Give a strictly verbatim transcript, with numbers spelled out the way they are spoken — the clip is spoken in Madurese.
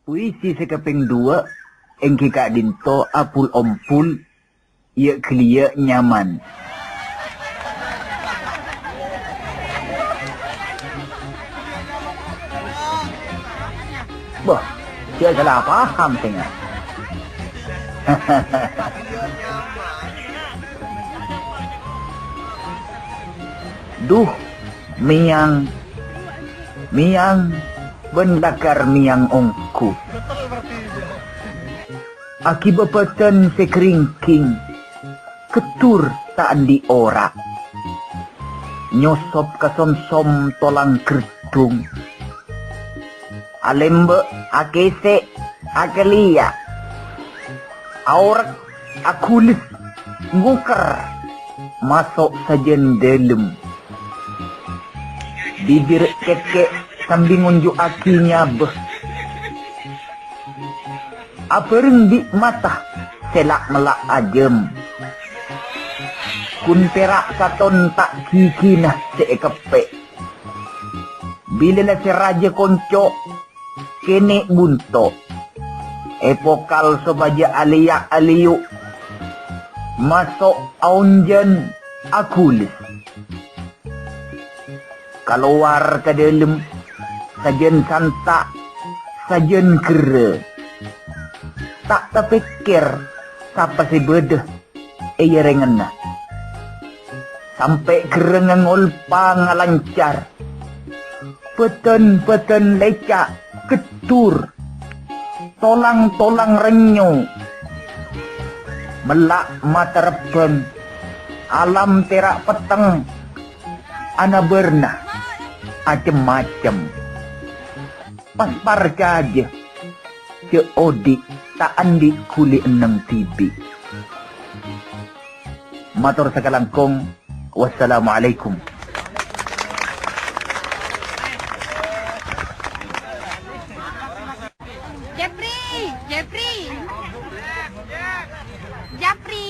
Puisi sè kapèng duwâ' èngghi ka'dinto apul-ompul, iyâ' ghâliyâ' nyaman. Bâh, jhâ' sala paham sènga'. Dhu, mèyang, mèyang, bân lakar mèyang ongghu. Aghibâ bhâdhân sè ghâringghing, gheddur ta' andi' ora'. Nyosop ka somsom tolang gherrung. Alèmbâ', akèsè', akèlèya'. Aorèk, aghulès, ngokèr, maso' sajân dâlem. Bibir kèkkè' sambi ngonjhu'aghi nyabâ. Abhâreng bi' mata sè la'-mella' ajâm. Ghun pèra' katon ta' ghighina sè èkeppè'. Bilâ la sè rajâ konco', kènè' bunto'. Èpokal sopajâ alèya' alèyu', maso' aonjhân aghulès. Kalowar ka dâlem, sajân santa', sajân gherrâ. Ta' tapèkkèr sapa sè bâdâ è yârèngnganna. Sampè' gherrângnga ngolpa ngalancar. Bhâdhân-bhâdhân lèca' gheddur. Tolang-tolang rènyo. Mella' mata rebbhâng. Alam tèra' petteng. Ana bârna. Acem-macem. Pas parcajâ, jhâ' odi' ta' andi' ghuli enneng dhibi'. Mator sakalangkong, wassalamualaikum. Jepri, Jepri. Japri.